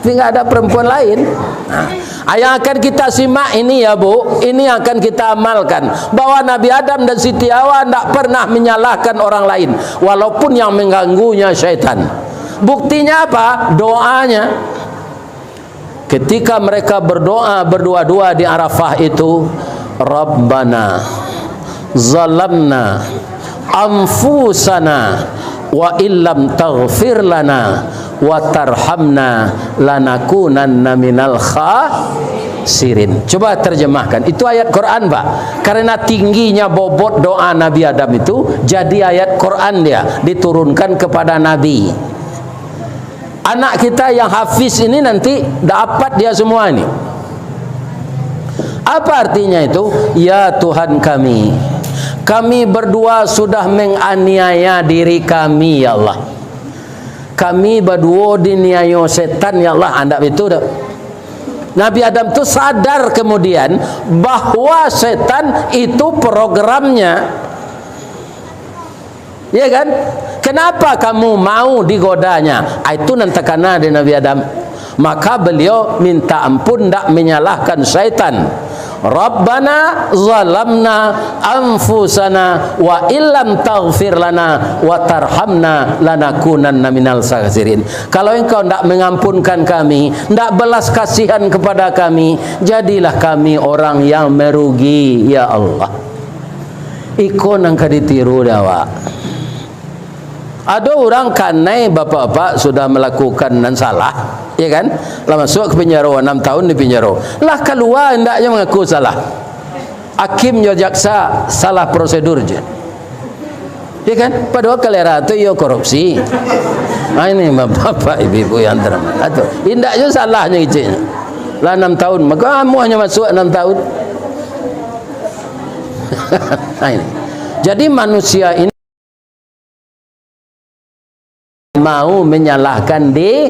Tapi nggak ada perempuan lain. Nah. Ah, yang akan kita simak ini ya, Bu, ini yang akan kita amalkan, bahwa Nabi Adam dan Siti Hawa ndak pernah menyalahkan orang lain, walaupun yang mengganggunya syaitan. Buktinya apa? Doanya. Ketika mereka berdoa berdua-dua di Arafah itu, "Rabbana zalamna anfusana wa illam taghfir lana wa tarhamna lanakunanna minal khasirin." Coba terjemahkan. Itu ayat Quran, Pak. Karena tingginya bobot doa Nabi Adam itu, jadi ayat Quran dia diturunkan kepada Nabi. Anak kita yang hafiz ini nanti dapat dia semua ini. Apa artinya itu? "Ya Tuhan kami, kami berdua sudah menganiaya diri kami, ya Allah. Kami baduo diniayo setan, ya Allah." Andak itu dah. Nabi Adam tu sadar kemudian bahwa setan itu programnya. Ya kan? "Kenapa kamu mau digodanya?" Ah, itu nan takana di Nabi Adam. Maka beliau minta ampun, ndak menyalahkan syaitan. "Rabbana zalamna anfusana wa illam taghfir lana wa tarhamna lanakunanna minal khasirin." Kalau Engkau ndak mengampunkan kami, ndak belas kasihan kepada kami, jadilah kami orang yang merugi, ya Allah. Iko nan ka ditiru dek awak. Ado urang kanai bapak-bapak sudah melakukan nan salah, ya kan? Lah masuak ka pinjaro, anam tahun di pinjaro. Lah kalua, indaknyo mangaku salah. Hakim jo jaksa salah prosedur je. Ya kan? Padahal kalera tu iyo korupsi. Ah, ini bapak-bapak, ibu-ibu yang terhormat. Ah, tu. Indaknyo salahnyo keceknyo. Lah anam tahun, maka amuahnyo masuak anam tahun. Nah, ini. Jadi manusia ini mau menyalahkan di,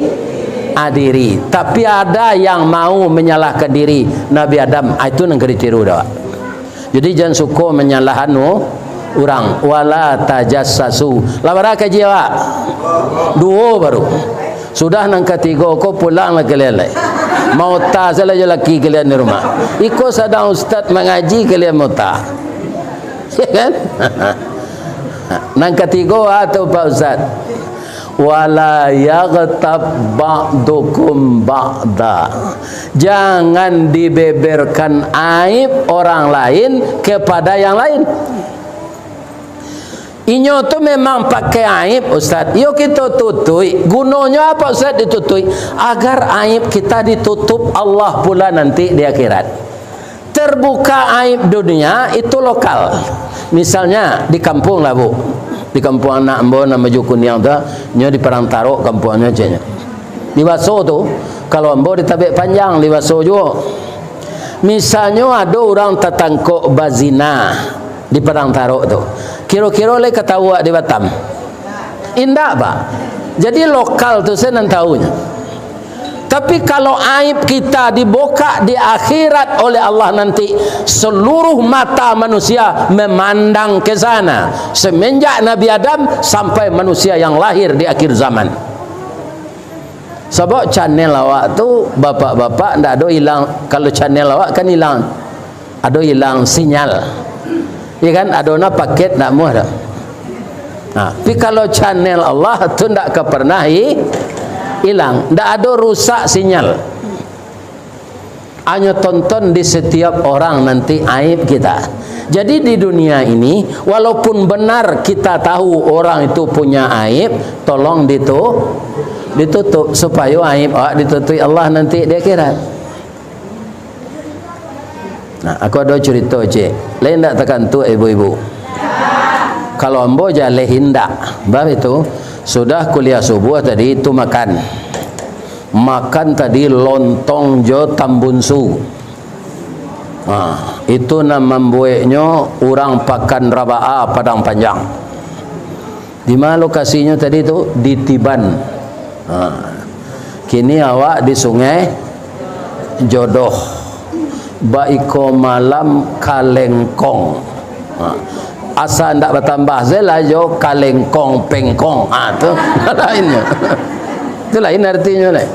ah, diri. Tapi ada yang mau menyalahkan diri, Nabi Adam, ah, itu nan ka ditiru dah. Jadi jan suko manyalahan urang. "Wala tajassasu." Lah bara kaji awak? Duo baru. Sudah nan katigo ko pulanglah kalian lai. Mauta salah jo laki kalian di rumah. Iko sadang ustaz mangaji kalian mauta. Ya kan? Nan katigo atau Pak Ustaz? "Wala yaghtab ba'dukum ba'da." Jangan dibeberkan aib orang lain kepada yang lain. Inyo tu memang pakai aib, Ustaz. Yo kito tutuik. Gunonyo apa, Ustaz, ditutuik? Agar aib kita ditutup Allah pula nanti di akhirat. Terbuka aib dunia itu lokal. Misalnya di kampung lah, Bu. Di kampung anak ambo nan baju kuniang tu, nyo di Padang Tarok kampuangnyo, ceknyo. Di Baso tu, kalau ambo di Tabek Panjang, di Baso juo. Misalnyo ado urang tatangkok bazina di Padang Tarok tu, kiro-kiro lai ka tahu di Batam? Indak, Pak. Jadi lokal tu sajo nan tahunyo. Tapi kalau aib kita dibukak di akhirat oleh Allah nanti, seluruh mata manusia memandang ke sana. Semenjak Nabi Adam sampai manusia yang lahir di akhir zaman. Sabab channel awak tu, bapak-bapak, ndak ado ilang. Kalau channel awak kan ilang. Ado ilang sinyal. Ya kan? Ado na paket ndak muah dah. Nah, tapi kalau channel Allah tu ndak ka pernah i-, ilang. Ndak ado rusak sinyal. Hanyo tonton di setiap orang nanti aib kita. Jadi, di dunia ini, walaupun benar kita tahu orang itu punya aib, tolong ditu-, ditutup, supayo aib awak ditutupi Allah nanti di akhirat. Nah, aku ado curito, cek. Lai ndak takantuak ibu-ibu? Kalau ambo jaleh indak, bab itu, sudah kuliah subuah tadi, itu makan. Makan tadi lontong jo tambunsu. Ha, itu nan mambueknyo urang Pakan Rabaa, Padang Panjang. Di ma lokasinyo tadi tu? Di Tiban. Ha. Kini awak di Sungai Jodoh. Baiko malam kalengkong. Ha. Asa ndak batambah se lah jo kalengkong pengkong. Ha, tu lainnyo. Tu lain artinyo lai.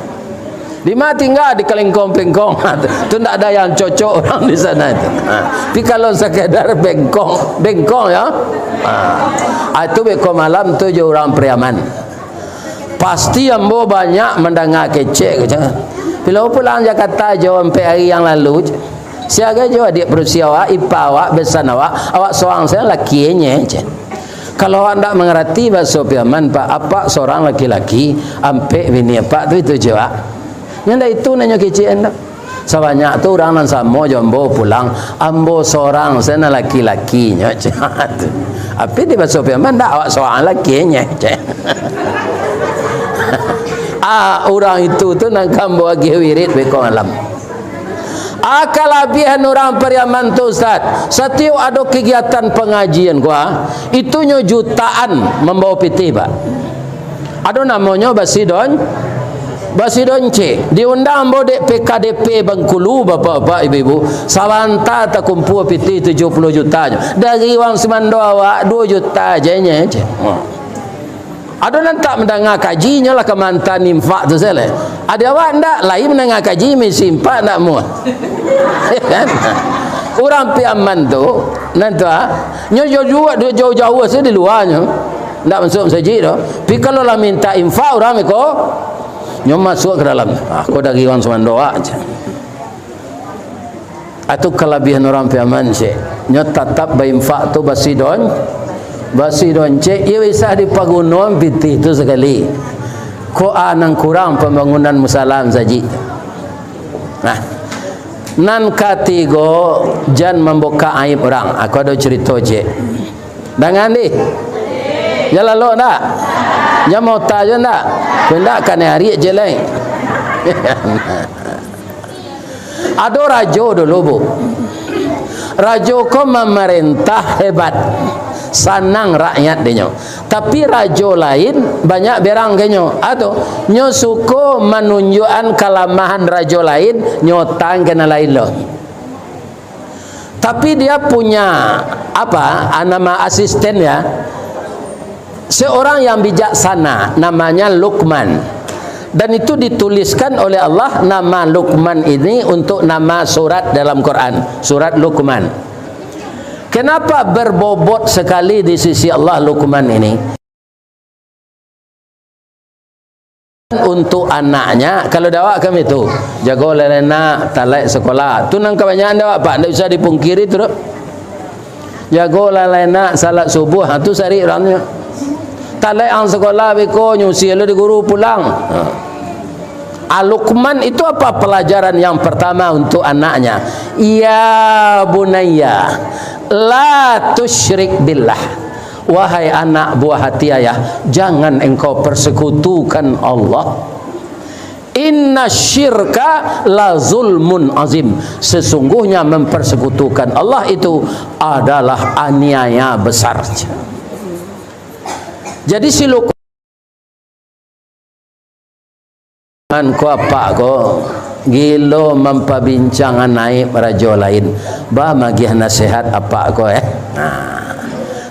Di ma tingga? Di kalengkong pengkong. Ha, tu, tu ndak ada yang cocok orang di sana tu. Ha. Tapi kalau sekedar bengkong, bengkong ya. Ha. Ah, tu beko malam tu jo urang Pariaman. Pasti ambo banyak mandanga kecek ko, jan. Bilo pulang Jakarta jo ampek hari yang lalu, sia gai jo adiak padusi awak, ipa awak, besan awak, awak sorang sajo laki nyo, jan. Kalau awak ndak mangarati bahaso Piaman, Pak, apak sorang laki-laki, ampek bini apak tu, itu je, Pak. Nyo ndak itu nan nyo kecek ndak. Sabanyak tu urang nan samo jo ambo pulang, ambo sorang sajo nan laki-laki nyo, cek tu. Tapi di bahaso Piaman ndak, awak sorang laki nyo, cek. Ah, urang itu tu nan ka ambo agiah wirid beko malam. Ah, kalabiahan urang Pariaman tu, Ustaz, satiok ado kagiatan pangajian ko, ah, itunyo jutaan mambawa pitih, Pak. Ado namonyo basidon-, basidoncek. Diundang ambo dek P K D P Bangkulu, bapak-bapak, ibu-ibu. Sabanta takumpua pitih tujuah puluah juta nyo. Dari uang sumando awak, duo juta je nyo, cek. Hmm. Ado nan tak mandanga kaji, nyo lah ka maanta infak tu sajo lai. Ado awak ndak, lai mandanga kaji, misi infak ndak muah. Kan? Urang Piaman tu, nan tu, ah, nyo jauah-jauah, jauah-jauah sajo di lua nyo. Ndak masuak masajik doh. Tapi kalau lah minta infak urang iko, nyo masuak ka dalam. Ah, ko dari uang sumando awak, cek. Atu kalabiahan urang Piaman, cek. Nyo tatap bainfak tu basidon-, basidoncek, iyo bisa dipagunoan pitih tu sakali. Ko a nan kurang pambangunan musala masajik. Nah, nan katigo, jan mambukak aib urang. Aku ado curito, cek. Dangan dih. Jan lalok ndak? Jan mota jo ndak? Ko ndak kanai arik je lai. Ado rajo dulu, Bu. Rajo ko mamarentah hebat, sanang rakyat dinyo. Tapi rajo lain banyak berang ka inyo. Ado, nyo suko manunjuakan kalamahan rajo lain, nyo tang ka nan lain lo. Tapi dia punya, apa, ah, nama asisten ya, seorang yang bijaksana, namanya Luqman. Dan itu dituliskan oleh Allah nama Luqman ini untuk nama surat dalam Quran, surat Luqman. Kenapa berbobot sekali di sisi Allah Luqman ini? Untuk anaknya, kalau di awak kan itu, jago lah nak, talaik sekolah. Tu nan kabanyakan di awak, Pak, ndak bisa dipungkiri tu, doh. Jago lah nak, salat subuh, ha, tu sarik urang tu. Talaik ang sekolah, beko, nyusi lo di guru pulang. Ha. Ah, Luqman itu apa pelajaran yang pertama untuk anaknya? Ya bunayya, la tusyrik billah. Wahai anak buah hati ayah, jangan engkau persekutukan Allah. Inna syirka la zulmun azim. Sesungguhnya mempersekutukan Allah itu adalah aniaya besar. Jadi si Luqman An ko apak ko, gilo mampabincangan aib rajo lain, ba magiah nasihat apak ko, eh. Nah.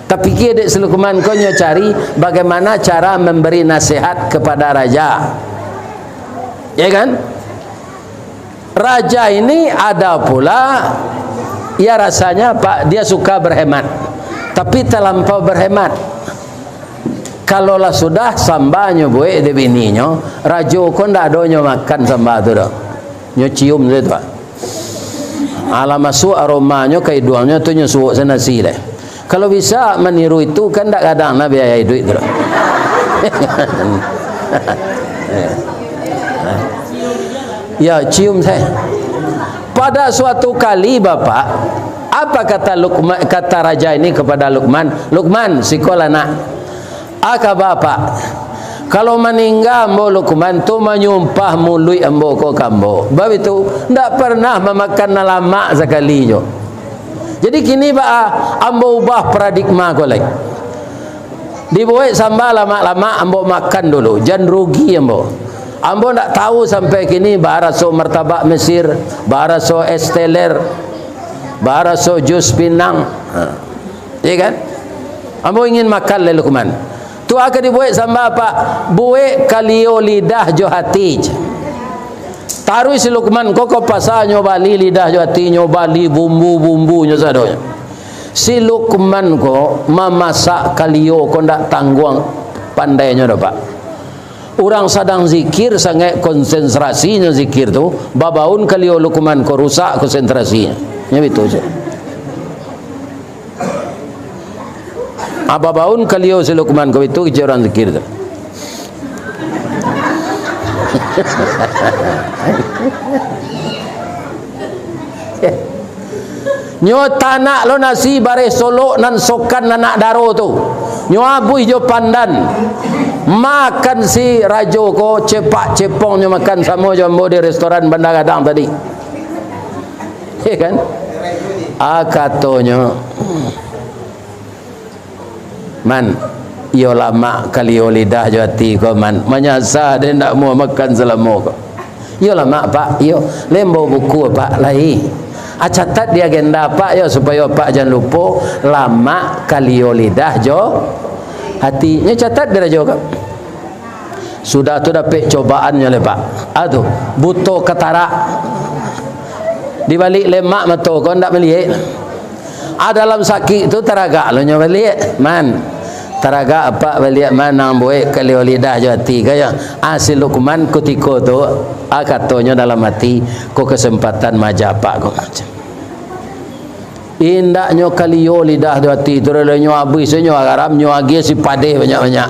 Tapikia dek si Luqman ko nyo cari bagaimana cara memberi nasihat kepada raja. Ya kan? Raja ini ada pula, ya rasanya, Pak, dia suka berhemat. Tapi talampau berhemat. Kalau lah sudah samba nyo buek dek bininyo, rajo ko ndak ado nyo makan samba tu doh. Nyo cium sajo tu, Pak. Alah masuak aromanyo ka iduangnyo tu, nyo suok se nasi deh. Kalau bisa maniru itu, kan ndak gadang nah biaya iduik tu. Ya, cium saja. Pada suatu kali, Bapak, apa kata Lukman, kata raja ini kepada Lukman, "Lukman, sikolah nak." Aka bapak, kalau maningga ambo Lukman tu manyumpah muluik ambo ko ka ambo. Bab itu, ndak pernah mamakan nan lamak sakali jo. Jadi kini baa ambo ubah paradigma ko lai. Dibuek samba lamak-lamak ambo makan dulu, jan rugi ambo. Ambo ndak tahu sampai kini baa raso martabak Mesir, baa raso es teler, baa raso jus pinang. Ha. Iya kan? Ambo ingin makan lai Lukman. Tu aka dibuek samba, Pak. Buek kalio lidah jo hati. Taruih si Lukman ko ka pasa, nyo bali lidah jo hati, nyo bali bumbu-bumbu nyo sadonyo. Si Lukman ko mamasak kalio ko ndak tangguang pandainyo doh, Pak. Urang sadang zikir, sangaik konsentrasinyo zikir tu, babaun kalio Lukman ko rusak konsentrasinyo. Nyo bitu se. Ababaun kalio si Lukman ko itu kecek urang zikir tu. Nyo tanak lo nasi bareh solok nan sokan anak daro tu. Nyo abuih jo pandan. Makan si rajo ko cepak cepong nyo makan samo jo ambo di restoran Banda Gadang tadi. Ya kan? Ah, katonyo. Man, iyo lamak kalio lidah jo ati ko, Man. Manyasa den ndak amuah makan salamo ko. Iyo lamak, Pak, iyo. Lembo buku, Pak, lai. Ah, catat di agenda, Pak, yo, supayo Pak jan lupo, lamak kalio lidah jo ati. Nyo catat di rajo ko. Sudah tu dapek cobaannyo lai, Pak. Ah, tu, buto katarak. Dibalik lemak mato ko ndak maliek. Ah, dalam sakik tu taragak lo nyo baliak, Man. Taragak apak baliak, Man, nan buek kalio lidah jo ati ko yo. Ah, si Lukman kutiko tu, ah, katonyo dalam ati, ko kesempatan maaja apak ko. Indaknyo kalio lidah jo ati tu, nyo abuih, nyo garam, nyo agiah si padeh banyak-banyak.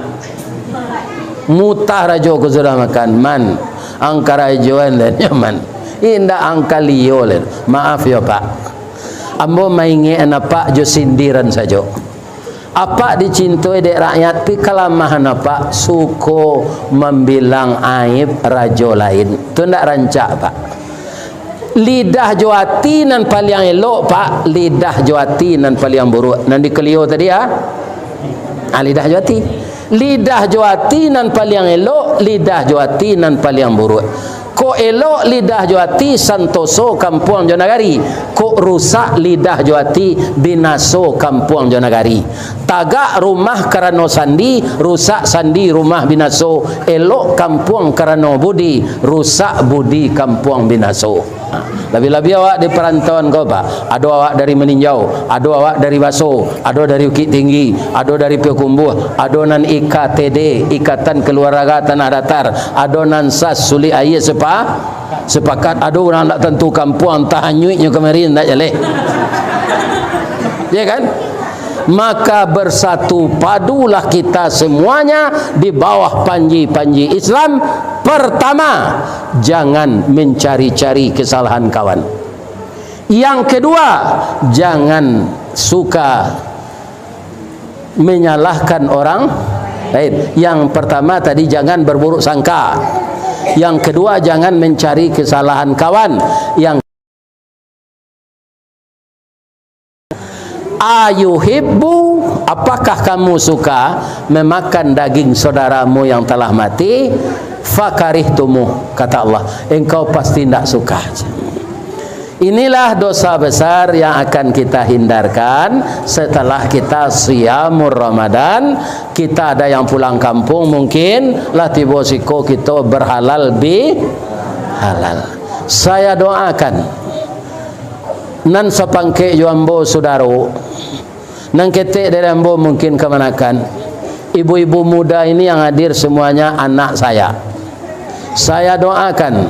Mutah rajo ko sudah makan, Man. Ang karajoan lai nyo, Man. Indak ang kalio lai. Maaf yo, Pak. Ambo maingekan apak jo sindiran sajo. Apak dicintoi dek rakyat, tapi kalamahan apak suko mambilang aib rajo lain. Tu ndak rancak, Pak. Lidah jo ati nan paliang elok, Pak. Lidah jo ati nan paliang buruak. Nan dikalio tadi, ah? Ah, lidah jo ati. Lidah jo ati nan paliang elok, lidah jo ati nan paliang buruak. Kok elok lidah jo ati, santoso kampuang jo nagari. Kok rusak lidah jo ati, binaso kampuang jo nagari. Tagak rumah karano sandi, rusak sandi rumah binaso. Elok kampuang karano budi, rusak budi kampuang binaso. Ha, labiah-labiah awak di parantauan ko, Pak. Ado awak dari Maninjau, ado awak dari Baso, ado dari Bukittinggi, ado dari Payakumbuah, ado nan I K T D, Ikatan Keluarga Tanah Datar, ado nan sas sulik aia sepa-, sepakat, ado urang ndak tantu kampuang, antah anyuiknyo kamari ndak jaleh. Ya kan? Maka bersatu padulah kita semuanya di bawah panji-panji Islam. Pertama, jangan mencari-cari kesalahan kawan. Yang kedua, jangan suka menyalahkan orang lain. Yang pertama tadi, jangan berburuk sangka. Yang kedua, jangan mencari kesalahan kawan. Yang Ayuhibbu, apakah kamu suka memakan daging saudaramu yang telah mati? Fakarihtumuh, kata Allah, engkau pasti ndak suka. Inilah dosa besar yang akan kita hindarkan setelah kita siyamur Ramadan. Kita ada yang pulang kampung, mungkin lah tibo siko kito berhalal bihalal. Saya doakan, nan sapangkek jo ambo, sudaro, nan ketek dari ambo mungkin kamanakan, ibu-ibu muda ini yang hadir semuanya anak saya. Saya doakan,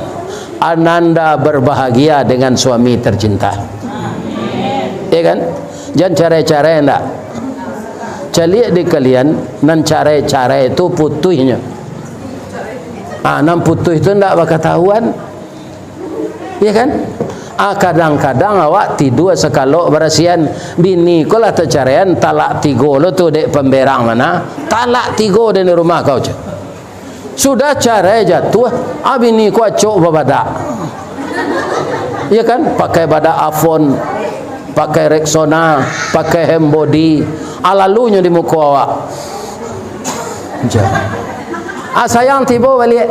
Ananda berbahagia dengan suami tercinta. Ya kan? Jan carai-carai ndak. Caliak di kalian, nan carai-carai tu putuihnyo. Ah, nan putuih tu ndak bakatahuan. Ya kan? Ah, kadang-kadang awak tidua sakalok barasian. Bini ko lah tacaraian, talak tigo lo tu dek pamberang mana. Talak tigo dari rumah kau, ceh. Sudah carai jatuah, ah, bini ko acok babadak. Ya kan? Pakai badak Avon, pakai Rexona, pakai hand body. Ah, lalunyo di muko awak. Ja. Ah, sayang tibo baliak.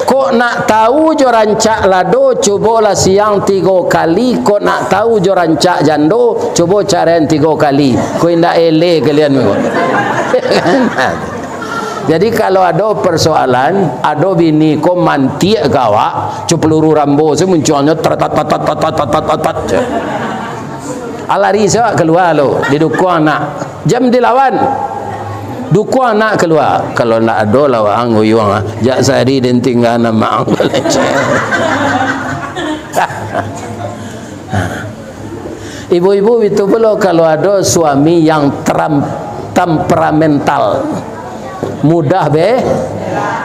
Kok nak tahu jo rancak lado, cubolah siang tigo kali. Kok nak tahu jo rancak jando, cubo caraian tigo kali. Ko indak eleh kalian ko. Jadi, kalau ado persoalan, ado bini ko mantiak ka awak, co peluru Rambo se muncuangnyo, tat, tat, tat, tat. Alari se awak kalua lo, didukuang anak. Jan dilawan. Dukuang anak kalua. Kalau ndak ado lah waang uyuang, ah. Jak sari den tingga nan maang. Ibu-ibu, itu pulo kalau ado suami yang teram-, temperamental, mudah be-,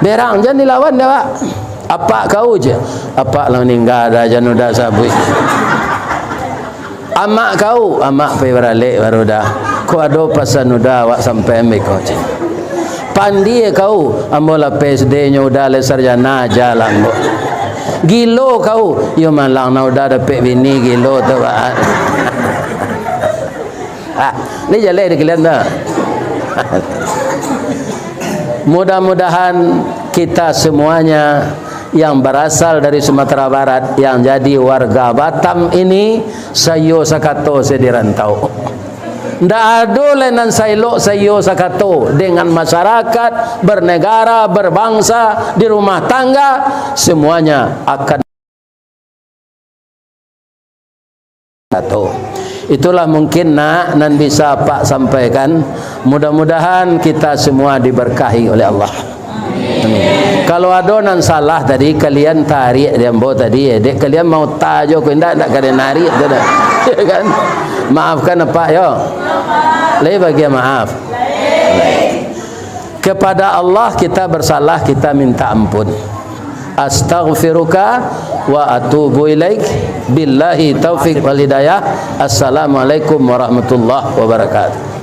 berang, jan dilawan dek awak. Apak kau je, apak lah maningga dah, jan udah sabuik. Amak kau, amak pai baralek baru dah. Ko ado pasan udah awak sampaian beko je. Pandie kau, ambo lah P S D nyo udah, lai sarjana aja lah ambo. Gilo kau, iyo malang nah udah dapek bini gilo tu, Pak. Ah, ni jaleh di kalian tu. Mudah-mudahan kita semuanya yang berasal dari Sumatera Barat, yang jadi warga Batam ini, saiyo sakato se di rantau. Ndak ado lai nan saelok saiyo sakato dengan masyarakat, bernegara, berbangsa, di rumah tangga, semuanya akan satu. Itulah mungkin, nak, nan bisa Pak sampaikan. Mudah-mudahan kita semua diberkahi oleh Allah. Amin. Kalau ado nan salah tadi, kalian tarik di ambo tadi, eh. Dek kalian mau ta jo ko indak, indak ka den narik tu dah. Ya kan? Maafkan Apak, yo. Lai bagian maaf. Kepada Allah kita bersalah, kita minta ampun. Astaghfiruka wa atubu ilaik. Billahi taufik wal hidayah. Assalamualaikum warahmatullahi wabarakatuh.